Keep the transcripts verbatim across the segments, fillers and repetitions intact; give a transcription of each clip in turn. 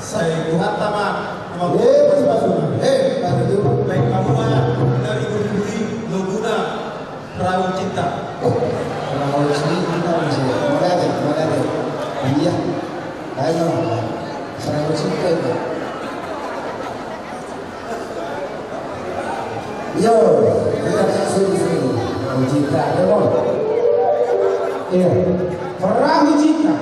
Sai Tuhanta ma. Eh, pasupasu. Eh, pasupasu. Baik, kamu ma dari Buri-buri, loguna Perahu Cinta. Perahu Cinta, maksudnya. Mana ada, mana ada. Iya. Ayo, Perahu Cinta itu. Yo, iya, sini, sini. Perahu Cinta, ya, Bang. Iya. Perahu Cinta.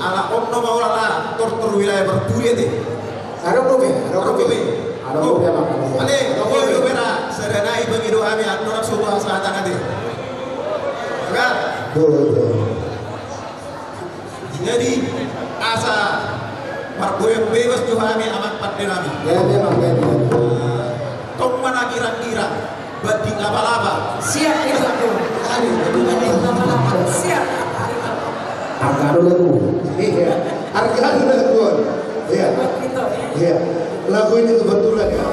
Ala on do ma ula la tortor wilayah Marbuli ate. Adong dope, adong dope. Adong dope, adong dope. Ale, adong dope. Sada nai pangido hami, andorang so tu hasahatan ate. Kan? Betul, betul. Jadi asa margoyang bebas tu hami amang pande nami. Ya, ya, Bang, ya, ya. Tong ma na girang-girang banding laba-laba. Siap, ya, Bang. Aduh, banding laba-laba. Siap. Arga do lagu. Iya. Arga do lagu. Iya. Iya. Lagu ini kebetulan ya.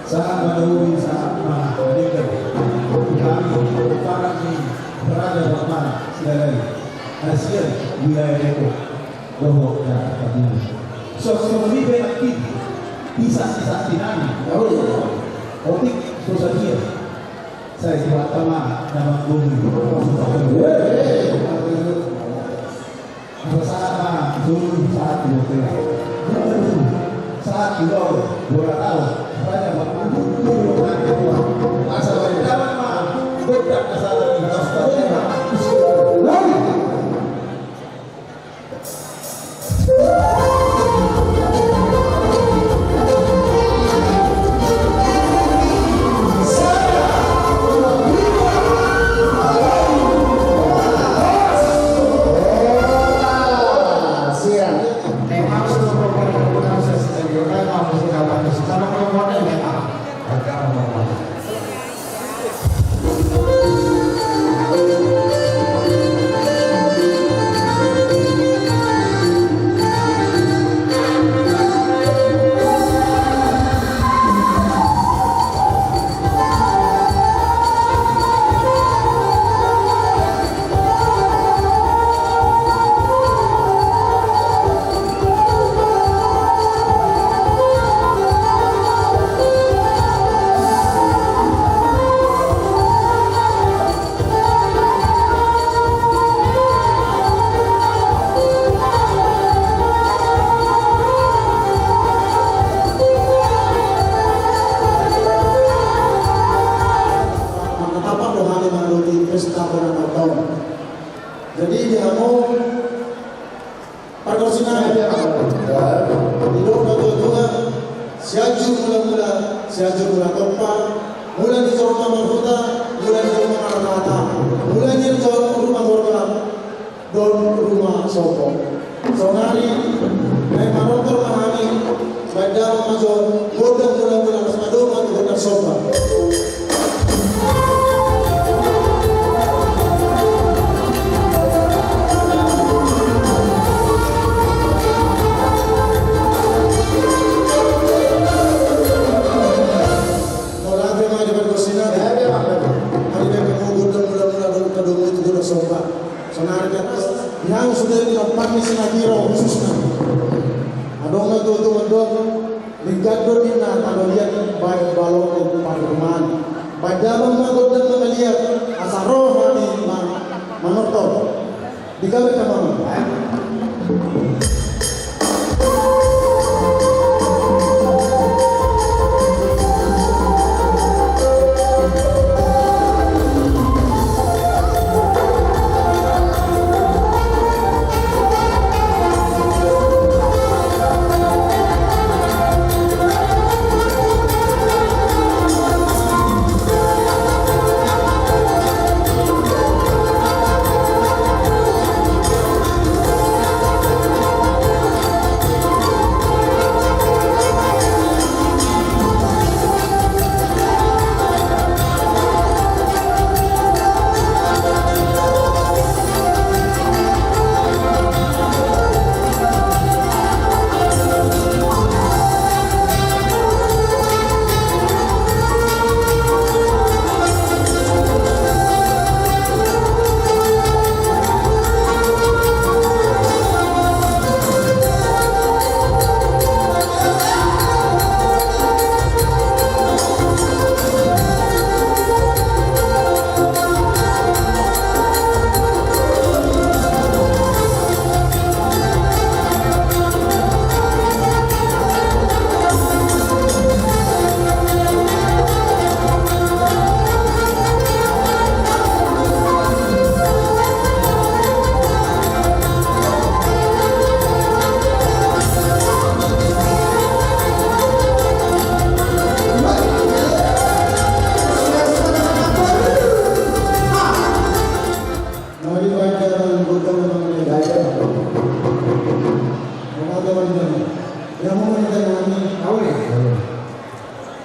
Sahat ma dohot hami, parang ni Raja Batara Sidagai, hasian wilayah Depok dohot Jakarta Timur. Songon i pe nangkin, di saksi-saksi nami, otik so sadia. Sai buat tama na manggohi. Asa sahat ma, sahat di bola. Sahat di bola. Bola tahu. Banyak waktu. Asa banyak dapat ma. Bedak asa lagi. Lagi. Manatapan do hami mangaluti pesta bona na taon. Jadi di hamu pargonsi nami, didok natuatua, Sianjur Mulamula, Sianjur Mula Tompa, mula ni jolma marhuta, mula ni jolma marhata, mula ni jolma marhata, dohot ruma somba. Saonari naeng manortor ma hami, baen damang ma jo gondang mulamula, laos ma dohot gondang somba. Mauliate ma di pargonsi nami. Ari baen hamu gondang mulamula, dohot gondang somba. Saonari pe, di hami sude di Ompu Parmisi na Tiro khususna. Adong ma tutu mandok, lingkat do ninna tano liat baen balok ni parrumaen. Baen damang ma gondang mangaliat, asa ro hami ma-, manortor. Di gabe damang.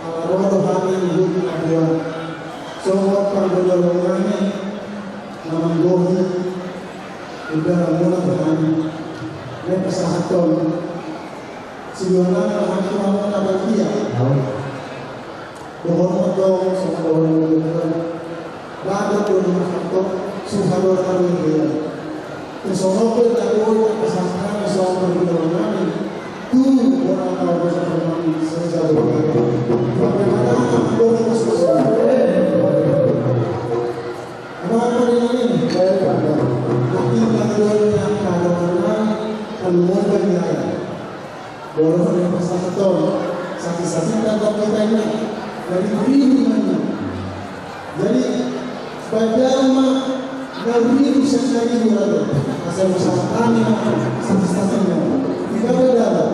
Ala ro do hami di huta na dua, songon pargojolongan nami na manggohi Udah muna Tuhan, naeng pasahathon siluangan na hami tu hamu na badia. Dohot ma tong songon dohot ni Tuhan. Bagot do na hatop suhador hami dia. Songon pe na boi na pasahat hami songon dohot nami. Tu bona tau dosa nami sejauh ini. Bagaimana dosa. Amang pardenggan i, na tinggal dua ni angka dongan nami, kaluarga ni raya. Boru ni pasahathon, sakit-sakit dan dokter lainnya, dari diri mana. Jadi, pada ma na diri sekali dua ada, asal usaha kami, sakit-sakitnya, tidak ada.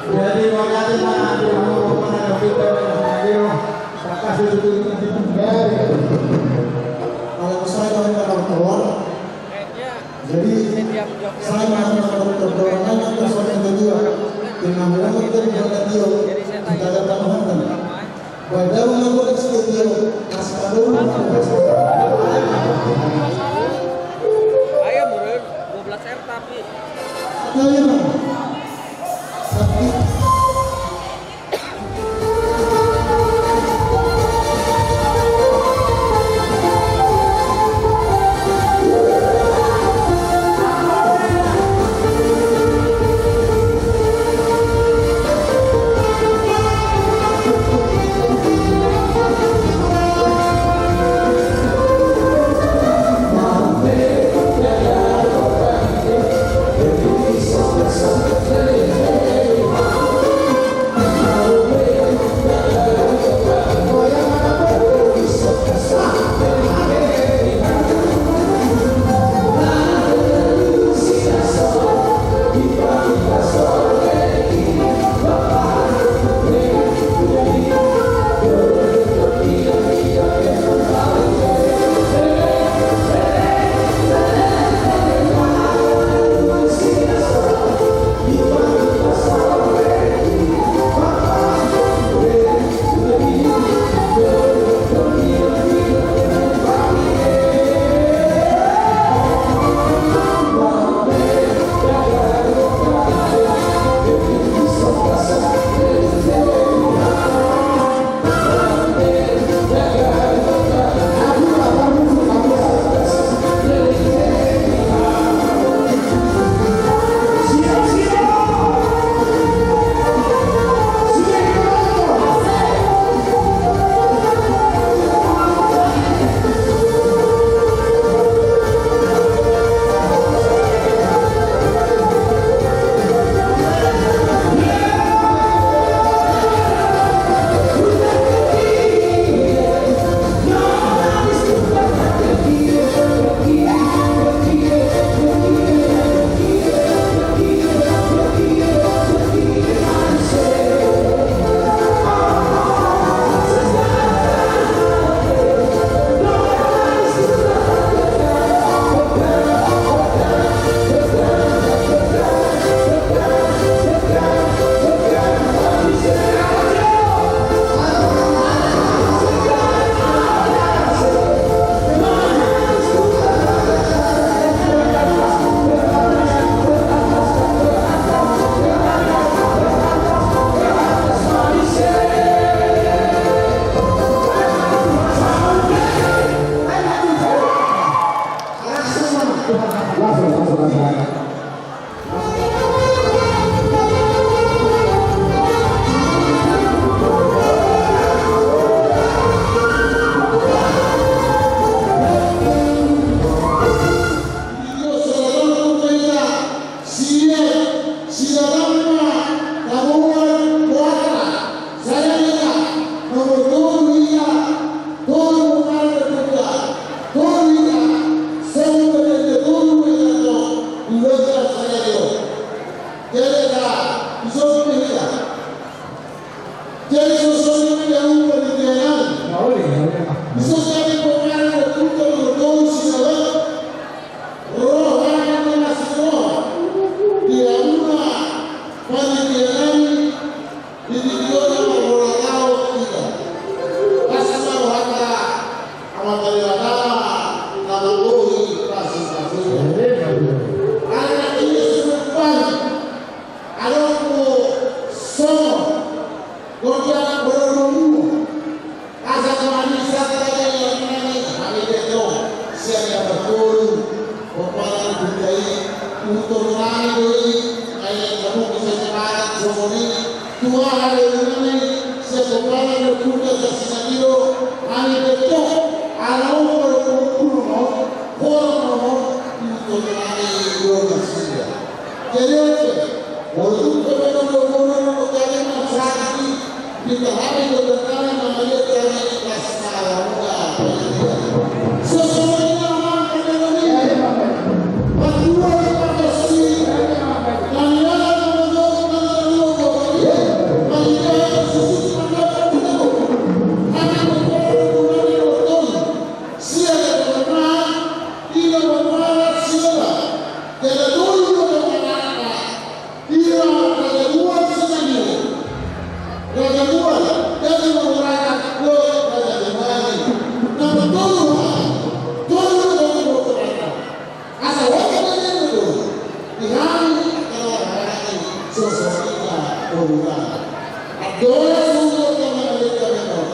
Jadi, makasih ma, Tuhan, Tuhan, Tuhan, Tuhan, Tuhan. Jadi, sai ma na terdoa nang, tersoal yang kedua. Dengan mulut dan jalan dia, kita datang Tuhan. Pada mengaku studio, kasih tahu. Ayo, Bro, dua belas R tapi. Ayo, Bang. Tapi. Asa manisa tadi yang nani hami beto sian yang berkuru. Pomparan Buddha i, utor nami do i, ai kamu bisa semangat somoni. Tua hari nani, sepomparan Buddha sasina dio, hami beto, arau berkuru no, horong no, utor nami do nasida. Jadi, oke. Molo tung pe memang do guru, kami mansakti, kita hami do berkami mangaliat kami ikhlas. Sesuai dengan amanah kami. Patua Pancasila. Kami akan menjawab tantangan dua puluh dua. Kami akan sesuai dengan kami. Kami berkami. Siap berkami. Tidak berkami. Siap. Tidak dulu berkami. Ia raja dua sinamot. Raja dua, jadi mengurangkan lo raja dua. Nama tolu ha, tolu raja dua. Asa waktu itu di hari kalau hari sosok kita berubah. Adolah sungguh kami ada kami.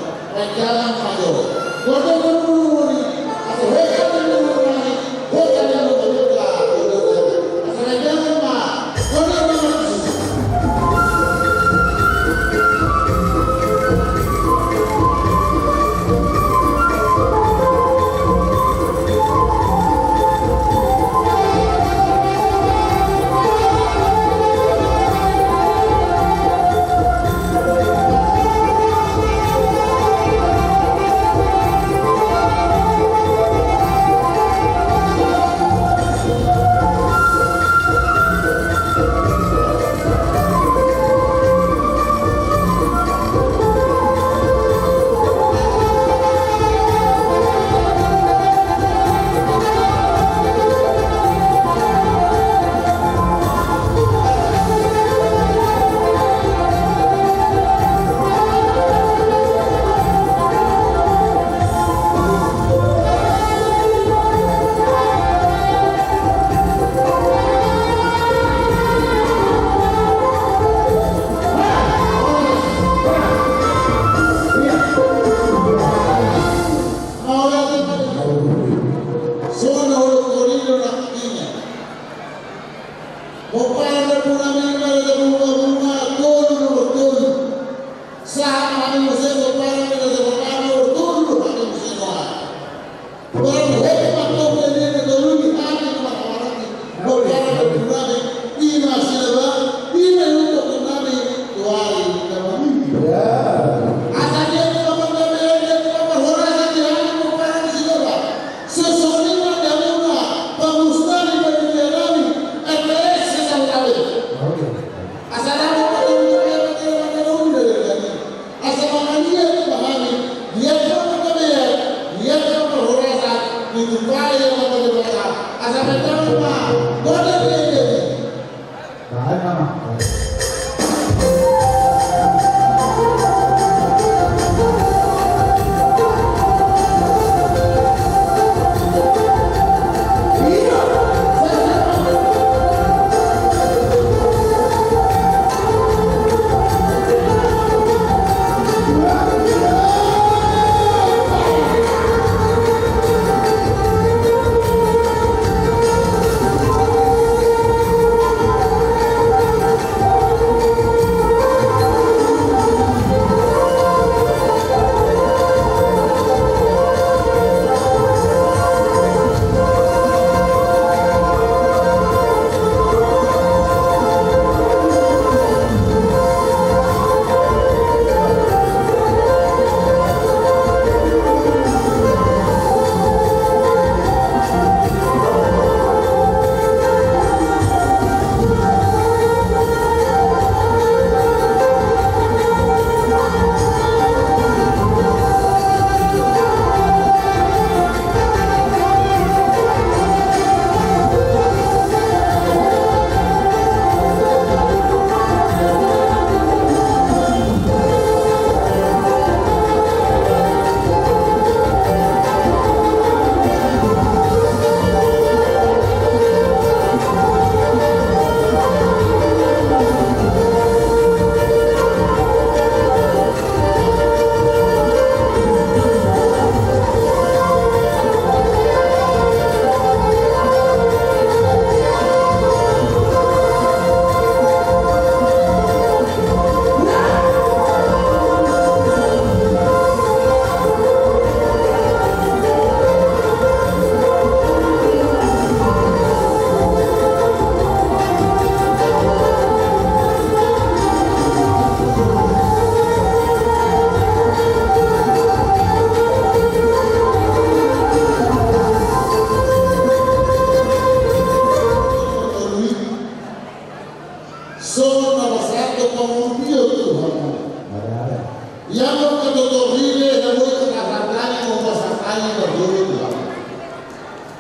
Ia mangkatotor hita, ia boi hita hargai, ia boi hita hargai, ia boi hita hargai.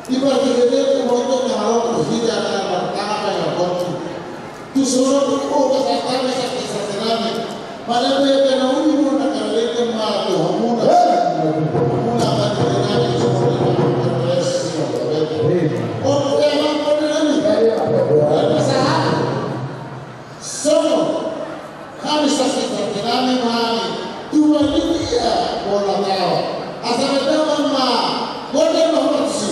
Di partingkian i, tumundalhon hita na martangkas margoar. Tu songon i, o, pasahat hami sakit-sakit nami. Mauliate ma na uli muna, karena itu ma Tuhan muna. Muna partingkian nami, songon i ma. Amin. Oke, amang, oke, nami. Pasahat. Songon hami sakit-sakit nami ma hami, tu panitia bola taon. Asa na damang ma, bola ma hotsi.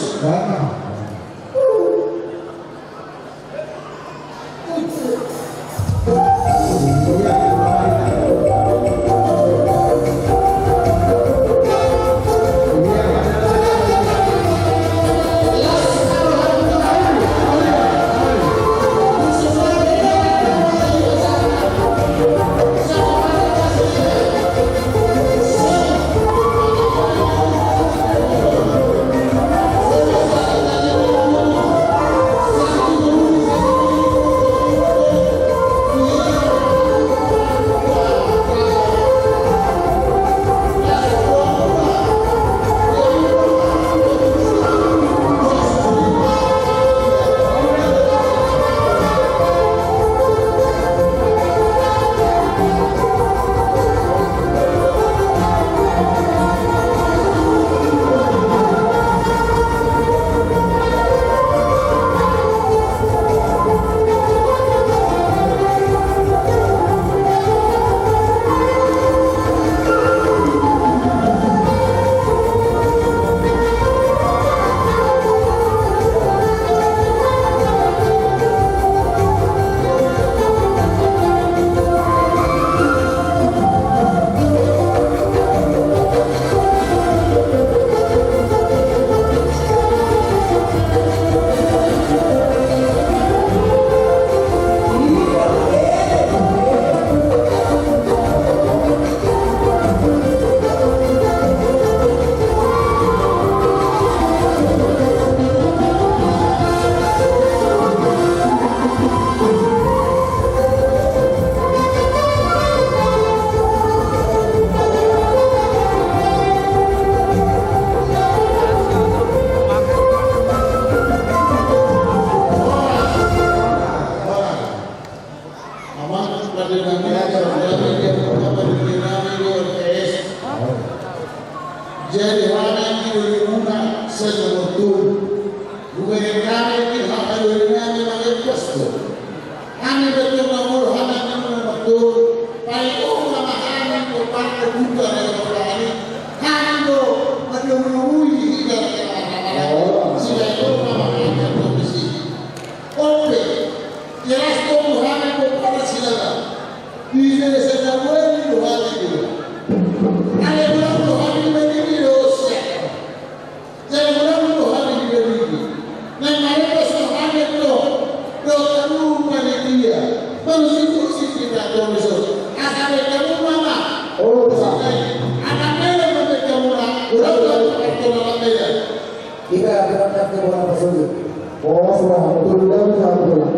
Jadi hami anggi dolimuna sian na martua. Bukan hami anggi hata dolimuna mangepas tu. Hami betul na mulu hami anggi na martua. Paling umum nama hami kompak komputer na komputer hami. Hami do madomu-domui hita na komputer. Sehingga itu nama hami komputer. Oke. Jelas do hami komputer sila. Di Indonesia na buat di Tuhan itu. Ada bilang Tuhan ini begini dosa. Jadi ulang tu hari di Bali. Nang mereka semuanya tu, dokter lu panitia, konstitusi kita tulis. Asal kamu mama. Oh, betul. Anak mereka mereka murah, ulang tu waktu dalam beda. Kita berangkat ke Muara Pasundan. Oh, sudah betul, betul, betul.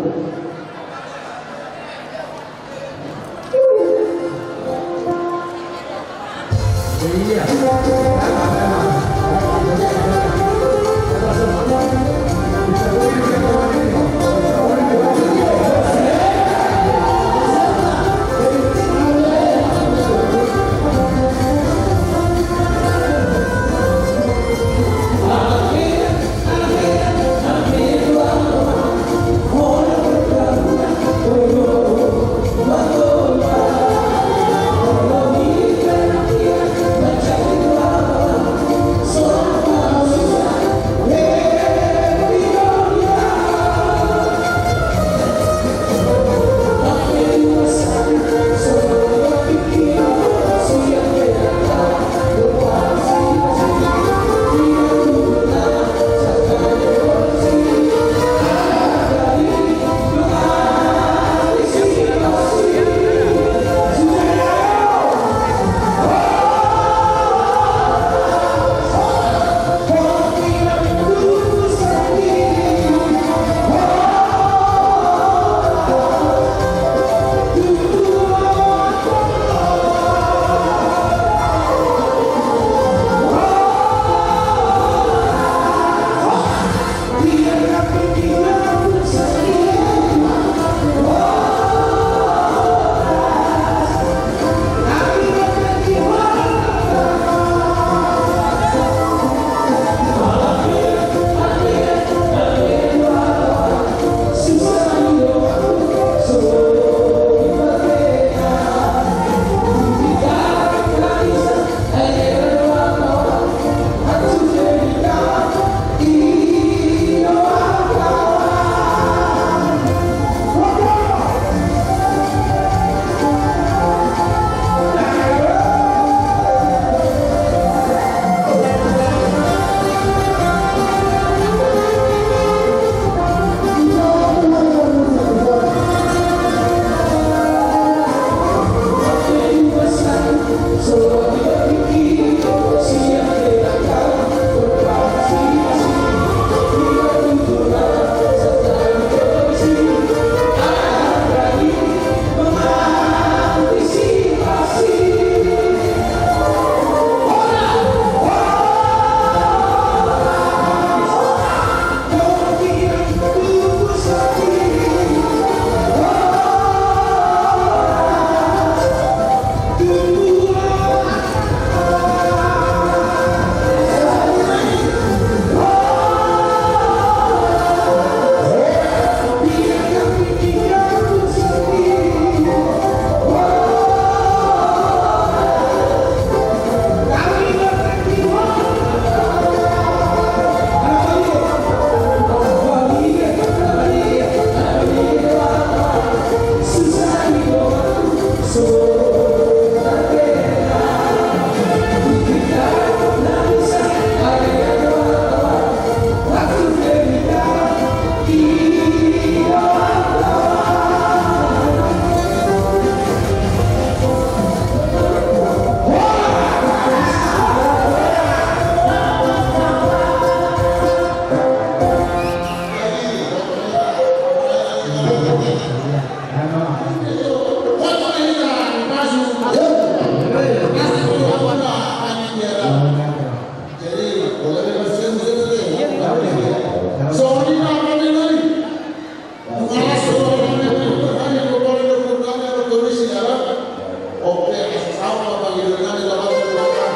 Oke, asa saut ma pangidoan nami tu Amanta Debata.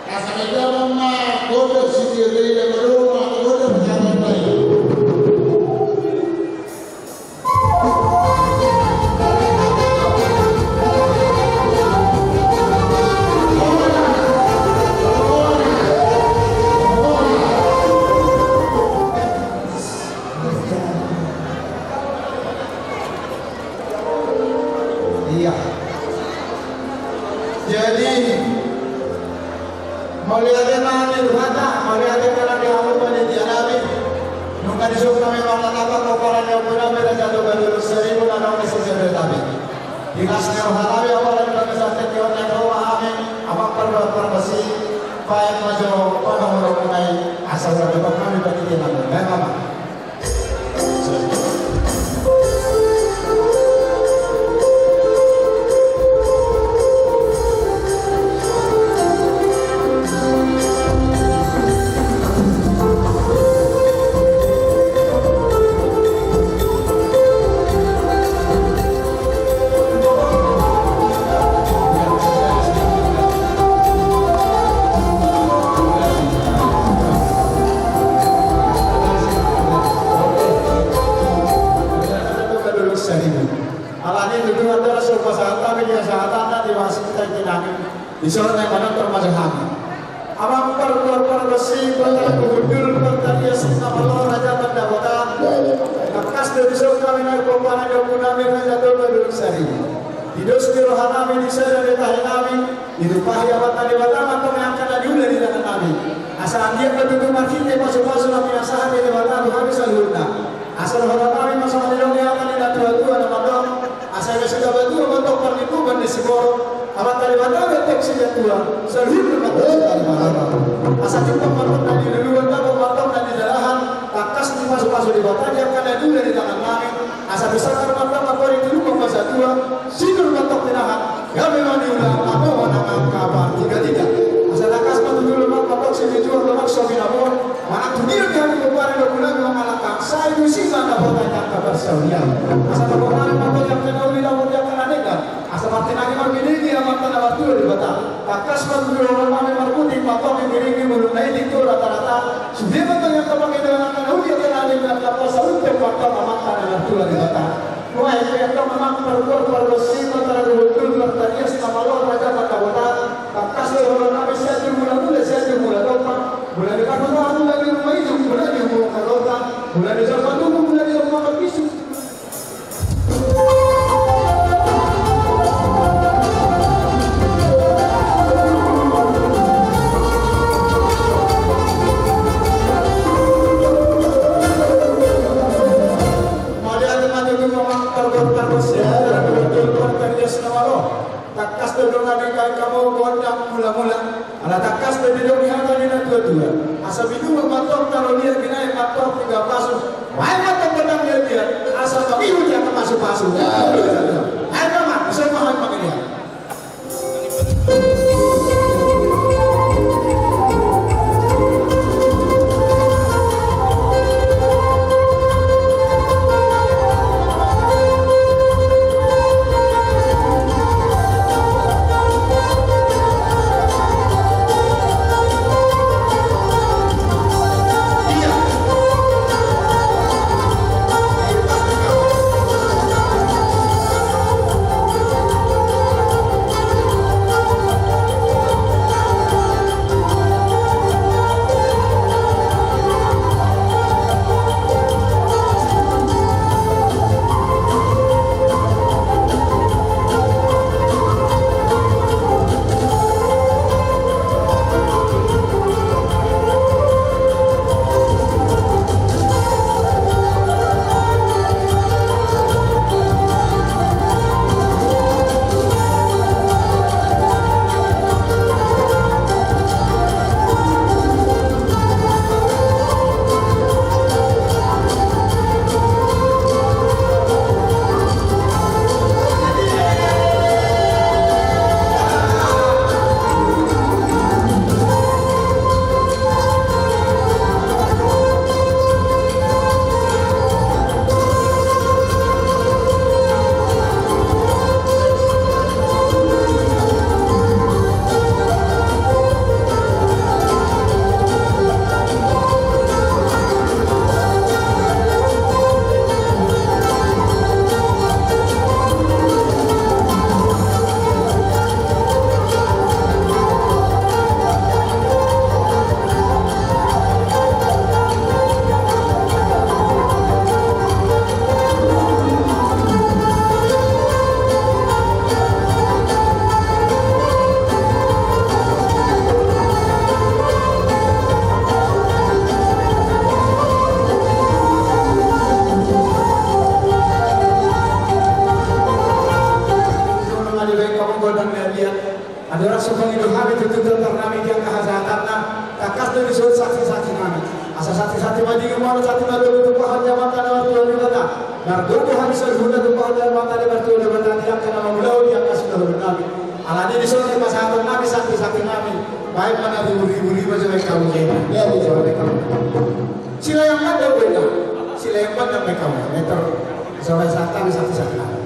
Asa manjalo ma gondang sitiotio i, na maduma gondang sitiotio i. Iya. Jadi, mauliate ma di Tuhanta, mauliate ma di hamu panitia nami. Nunga dison hami martangiang pomparan ni ompu nami Raja Toga Dolok Saribu na naung dison sian hami. Di las ni roha nami, apala di bagasan tingki on naeng ro ma hami, amang parboru pargonsi, baen ma jo panomunomu nai, asa ro ma hami panitia nami. Baen ma. Alani tutu antara so pasahat hami di hasahatan di wasit kita ini. Dison naeng manortor ma jo hami. Amang parboru pargonsi, parhundul partarias na malo, raja pardapotan. Tangkas do dison hami naeng pomparan ni ompu nami Raja Toga Dolok Saribu. Di dos ni roha nami, di sada ni tahi nami, ditumpahi Amanta Debata ma antong angka na niula di tangan nami. Asa anggiat ma tutu marhite pasupasu na pinasahat ni Debata tu hami saluhutna. Asa dohonon nami ma songon nidok ni hata ni natuatua na mandok, asa eme so tabo tua ma antong parlinggoman ni siborok, Amanta Debata ma antong sijatua, saluhutna ma antong sijatua. Asa jumpang ma antong na niluluan, dapot ma antong na nidalahan, tangkas dipasupasu Debata di angka na niula di tangan nami, asa tu sanggar ma antong, anggo di tulumak ma satua, sinur ma antong pinahan, gabe ma niula, apo ma nang angka partigatiga. Asa tangkas ma tutu lomak ma antong siminjuang, lomak so binaboan, manang tu dia di hami pomparan ni ompu nami mangalangka, sai tusi ma dapotan ni angka parsaulian. Asa dapotan ma antong di angka na uli, dapotan ni angka na denggan. Asa martinangi marngiringi Amanta na martua Debata. Tangkas ma tutu dohonon nami marputik ma antong ngiringi bulung na itik tu ratarata. Sude ma antong angka pangidoan ni angka na uli, angka na denggan, na pasaut pe ma antong Amanta na martua Debata. Nuaeng pe antong amang parboru pargonsi, parhundul partarias na malo, raja pardapotan, tangkas do dohonon nami Sianjur Mulamula, Sianjur Mulatompa, mula ni parhundul, mula ni ruma ijuk, mula ni ruma parhundul, mula ni jolma tubu, mula ni jolma marbisuk. Mauliate ma tutu amang parboru pargonsi, parhundul partarias na malo. Tangkas do didok nami, hamu gondang mulamula. Ala tangkas do didok ni hata ni natuatua. Asa binuha ma antong na ro liat, binaen ma antong piga pasu. Baen ma antong gondang liat-liat. Asa mangihut ia pasupasu. Baen ma, asa ma hami mangiringi. Asa pangido hami tu Tuhan nami di angka hajahatanna, tangkas do dison saksi-saksi nami. Asa saksi-saksi madingin, molo saksi na lobi tumpahan ni Amanta na martua Debata, margogo hami saluhutna tumpahan ni Amanta na martua Debata di angka na mangulahon di angka siulahonon nami. Alani dison dipasahathon nami saksi-saksi nami, baen ma na ribu-ribu riba jo baen hamu. Ia, ia, ia. Silayan pandang beda, silayan pandang baen hamu. Meter, so baen sahat nami saksi-saksi nami.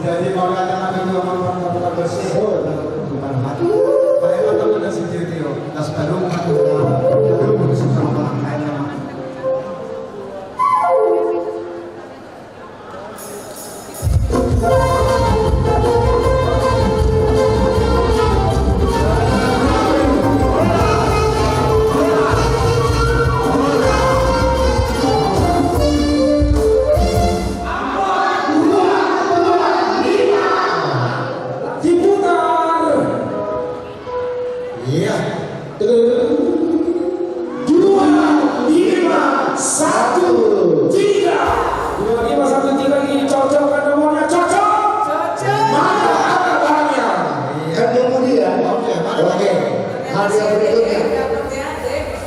Jadi, mauliate ma tu Tuhan, mauliate ma tu Tuhan. Diputar. Iya.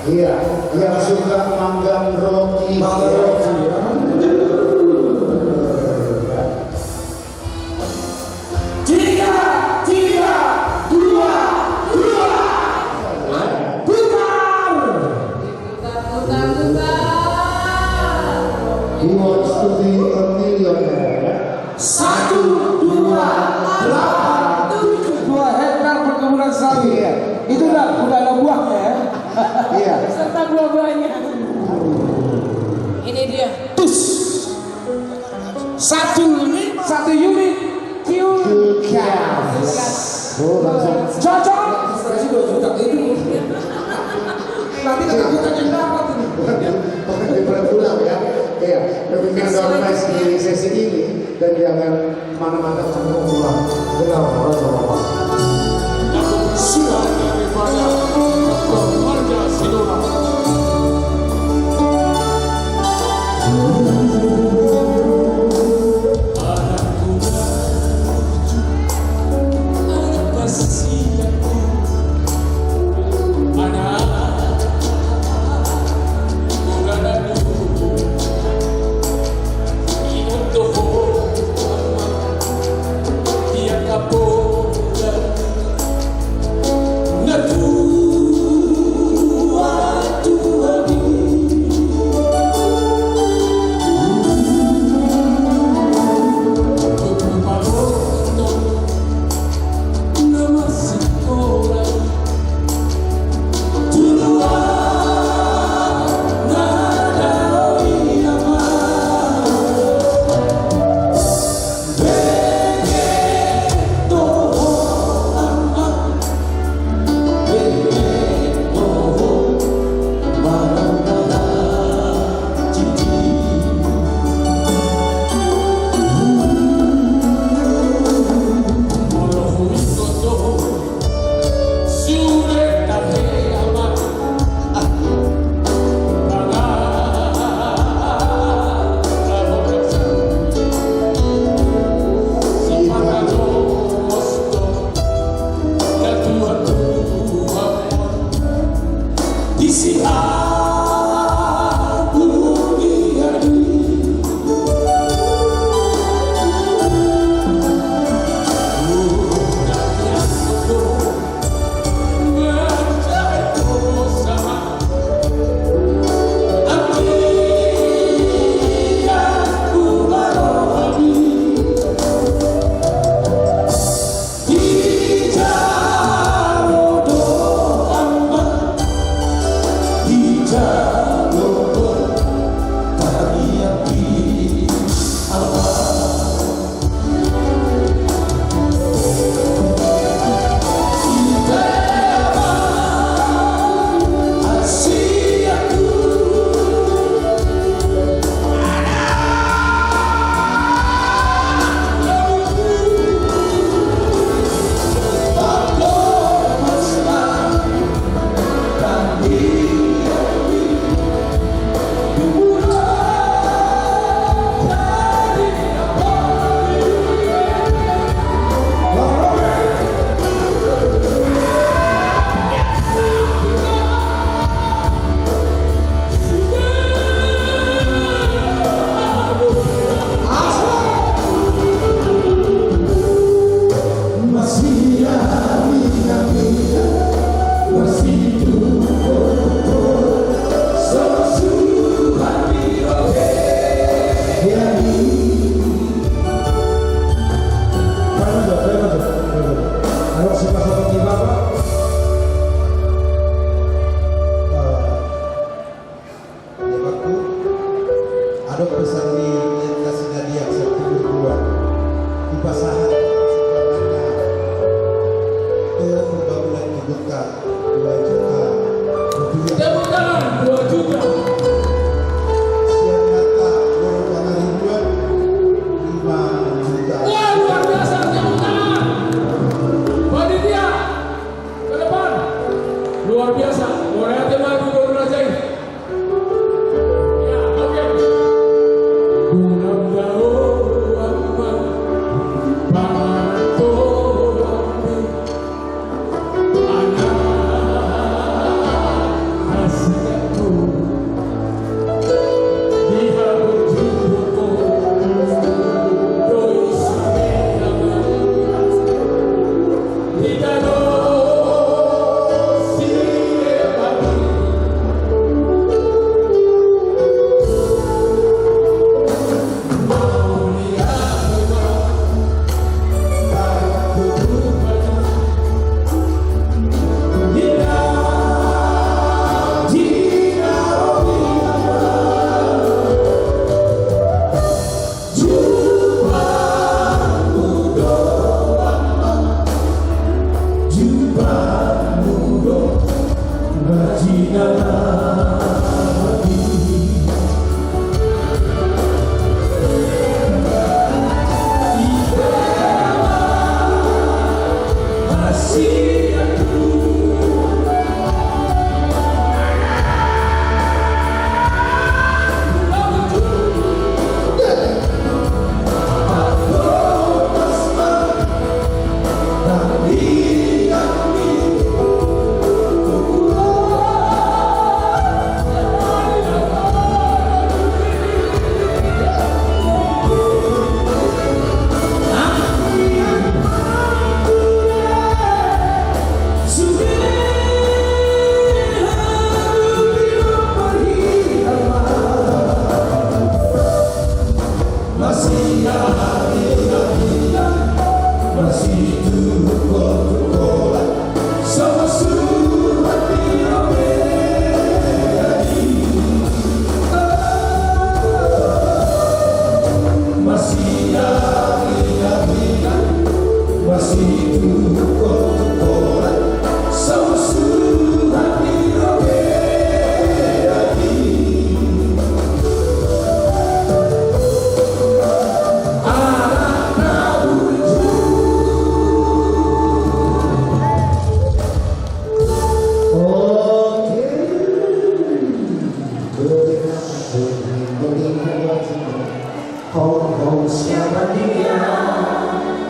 Iya, yang suka manggang roti. Manggang roti, ya. Tiga, tiga, dua, dua. Putar. Putar, putar, putar. Who wants to be a millionaire? Satu, dua, delapan, tujuh. Dua hektar perkebunan sawit. Iya. Itu udah, udah ada buahnya, ya? Iya. Serta buah-buahnya. Ini dia. Tus. Satu unit, satu unit. Fuel gas. Oh, langsung. Cocok. Registrasi dua juta itu. Nanti ketakutan yang dapat ini. Bukan, bukan di pergulang, ya. Iya, lebih ke surprise di sesi ini. Dan jangan kemana-mana, jangan pulang. Dengar, orang sama. Sudah daripada keluarga Sitorang.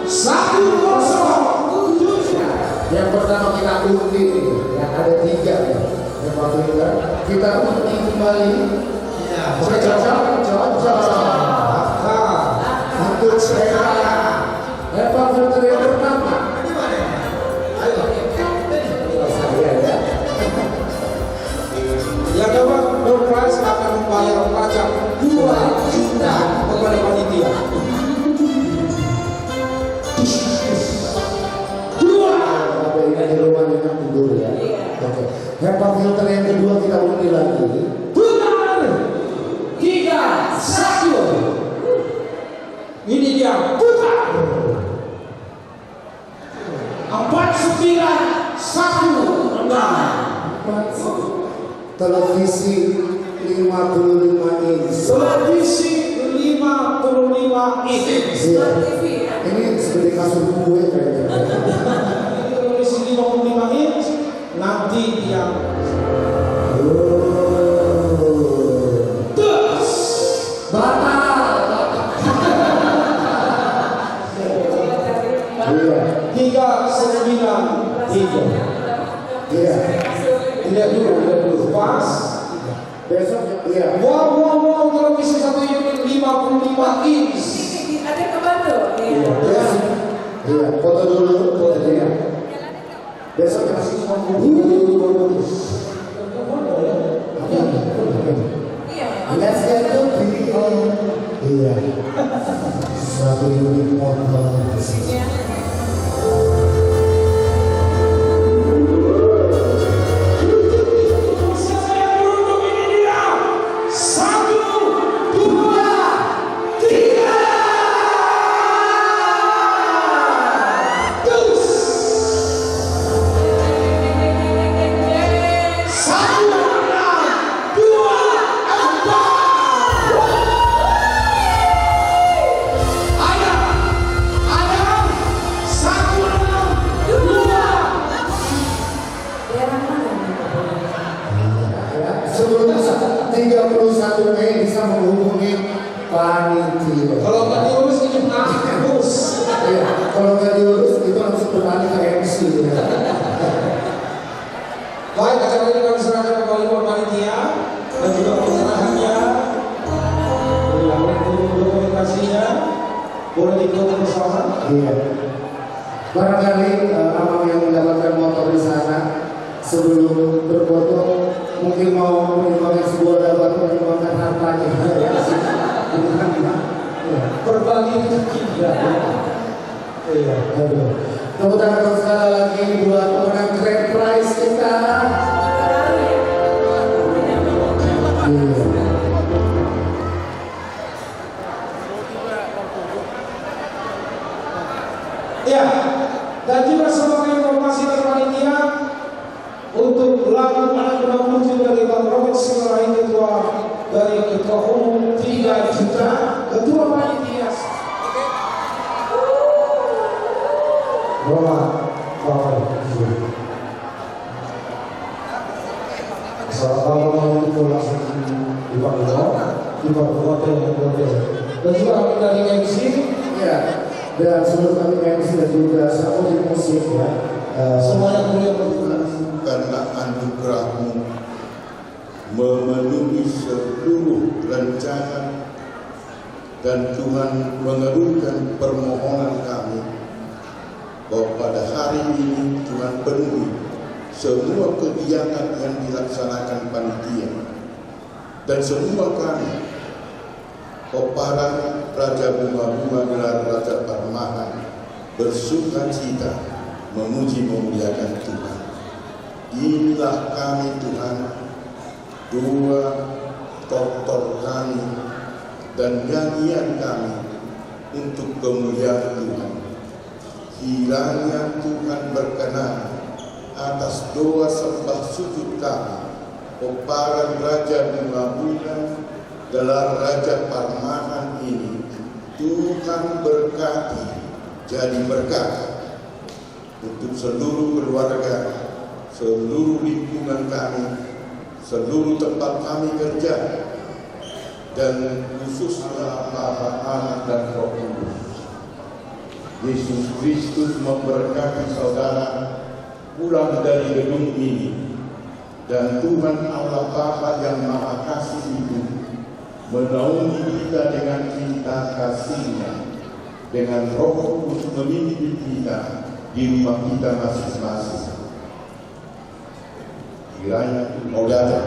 Satu, kosong, tujuh. Yang pertama kita undi, yang ada tiga ya. Yang pertama kita undi kembali. Ya, cocok, cocok. Untuk saya. Hepa Filter yang pertama. Ayo. Saya ya. Yang dapat door prize akan membayar pajak dua juta kepada panitia. Dua. Ada yang di rumah dengan tidur ya. Oke. Hepa Filter yang kedua kita undi lagi. Putar. Tiga, satu. Ini dia, putar. Empat sembilan satu enam. Televisi lima puluh lima inch. Televisi lima puluh lima inch. Iya. Ini seperti kasur kue kayaknya. Ini televisi lima puluh lima inch. Nanti yang. Oh. Terus. Batal. Iya. Tiga sembilan tiga. Iya. Tidak dulu, tidak dulu. Pas. Besok, iya. Wow, wow, wow, televisi satu unit lima puluh lima inch. Ada ke Bandung? Iya. Iya. Iya, foto dulu, foto dulu. Besok kasih uang dulu. Iya. Iya. Satu unit motor. Iya. Satu, dua, tiga. Terus. Satu, dua, empat. Ada, ada. Satu, dua. Daerah mana nih, Pak Boy? Sebelumnya tiga puluh satu Mei bisa menghubungi panitia. Kalau nggak diurus, ini bagus. Iya, kalau nggak diurus, itu langsung bertanya ke M C, ya. Baik, acara ini kami serahkan kembali ke panitia dan juga penyerahannya. Iya, untuk dokumentasinya boleh diikuti bersama. Iya. Barangkali, eh, abang yang mendapatkan motor di sana, sebelum berfoto, mungkin mau menyumbangkan sebuah lagu atau menyumbangkan hartanya. Berbagi rezeki, ya. Iya, aduh. Tepuk tangan sekali lagi buat pemenang grand prize kita. Iya. Ya, dan juga sebagai informasi dari panitia, untuk lagu Anak Benang Bujur dari Bang Robert Simalahit, ketua dari ketua umum tiga juta, ketua panitia. Roma. Assalamualaikum warahmatullahi wabarakatuh. Dan juga kami dari M C. Ya, dan seluruh kami M C dan juga sahabat musik, ya. Eh, semuanya punya karena anugerahmu memenuhi seluruh rencana dan Tuhan mengabulkan permohonan kami bahwa pada hari ini Tuhan penuhi semua kegiatan yang dilaksanakan panitia dan semua kami, pomparan Raja Bunga-Bunga gelar Raja Parmahan, bersukacita memuji memuliakan Tuhan. Inilah kami Tuhan, doa, tortor kami, dan nyanyian kami untuk kemuliaan Tuhan. Kiranya Tuhan berkenan atas doa sembah sujud kami, pomparan Raja Bunga-Bunga gelar Raja Parmahan ini, Tuhan berkati, jadi berkat untuk seluruh keluarga, seluruh lingkungan kami, seluruh tempat kami kerja, dan khususnya Bapa, Anak, dan Roh Kudus. Yesus Kristus memberkati saudara pulang dari gedung ini. Dan Tuhan Allah Bapa yang Maha Kasih itu menaungi kita dengan cinta kasih-Nya, dengan Roh Kudus memimpin kita di rumah kita masing-masing. Kiranya mau datang.